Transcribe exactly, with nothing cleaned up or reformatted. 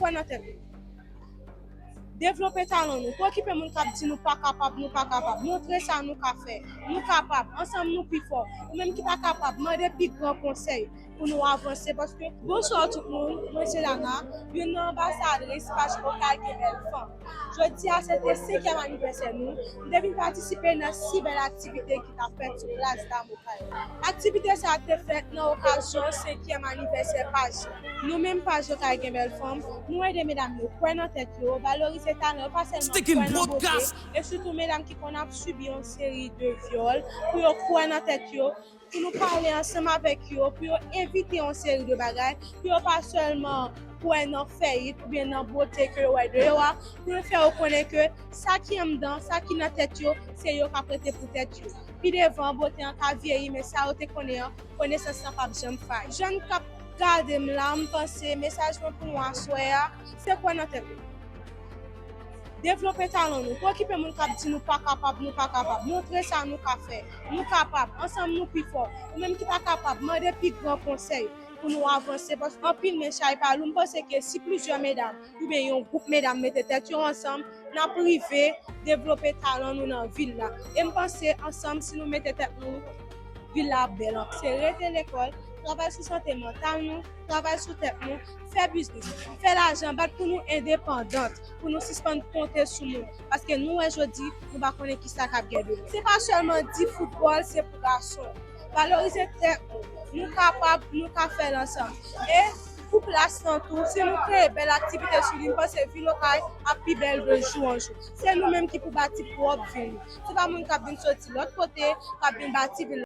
Kwè nan tèt nou. Devlope talan nou. Pa okipe moun k ap di nou pa kapab, nou pa kapab. Montre sa nou ka fè. Nou kapab. Ansanm nou pi fò. Ou menm ki pa kapab, mande pi gran konsèy pou nou avanse. Paske, bonswa tout moun, mwen se Lana, youn nan anbasadris paj Okay Gen Bèl Fanm. Jodi a, se te senkyèm anivèsè nou. M te vin patisipe nan sis bèl aktivite ki t ap fèt sou plas Dam Okay. Aktivite sa a te fèt nan okazyon senkyèm anivèsè paj. Nou menm paj Okay Gen Bèl Fanm, nou ede medam yo kwè nan tèt yo, valorize talan yo, pa sèlman kwè nan bote, e sitou medam ki konn ap sibi yon seri de vyòl, pou yo kwè nan tèt yo, pou nou pale ansanm avèk yo, pou yo evite yon seri de bagay, pou yo pa sèlman kwè nan fèyit oubyen nan bote ke yo wè deyò a, pou nou fè yo konnen ke sa ki anndan, sa ki nan tèt yo, se yo k ap rete pou tèt yo. Pi devan, bote an ka vyeyi, men sa yo te konnen an, konesans lan p ap janm fayi. Jèn k ap gade m la, m panse mesaj mwen pou nou aswè a, se kwè nan tèt nou. Devlope talan nou. Pa okipe moun k ap di nou pa kapab, nou pa kapab. Montre sa nou ka fè. Nou kapab. Ansanm nou pi fò. Ou menm ki pa kapab, mande pi gran konsèy pou nou avanse. Paske anpil men chay pa lou. M panse ke si plizyè medam oubyen yon gwoup medam mete tèt yo ansanm, n ap rive devlope talan nou nan vil la. E m panse ansanm, si nou mete tèt nou, vil la ap bèl anpil. Se rete lekòl, travay sou sante mantal nou, travay sou tèt nou, fè biznis, fè lajan, bat pou nou endepandan, pou nou sispann konte sou moun. Paske nou wè jodi, nou pa konnen kisa k ap gen demen. Se pa sèlman di foutbòl, se pou gason. Valorize tèt nou. Nou kapab, nou ka fè l ansanm. E pou plas lan tou, si nou kreye bèl aktivite sou li, m panse vil Okay ap pi bèl de jou an jou. Se nou menm ki pou bati pwòp vil nou. Se pa moun k ap vin soti lòt kote, k ap vin bati vil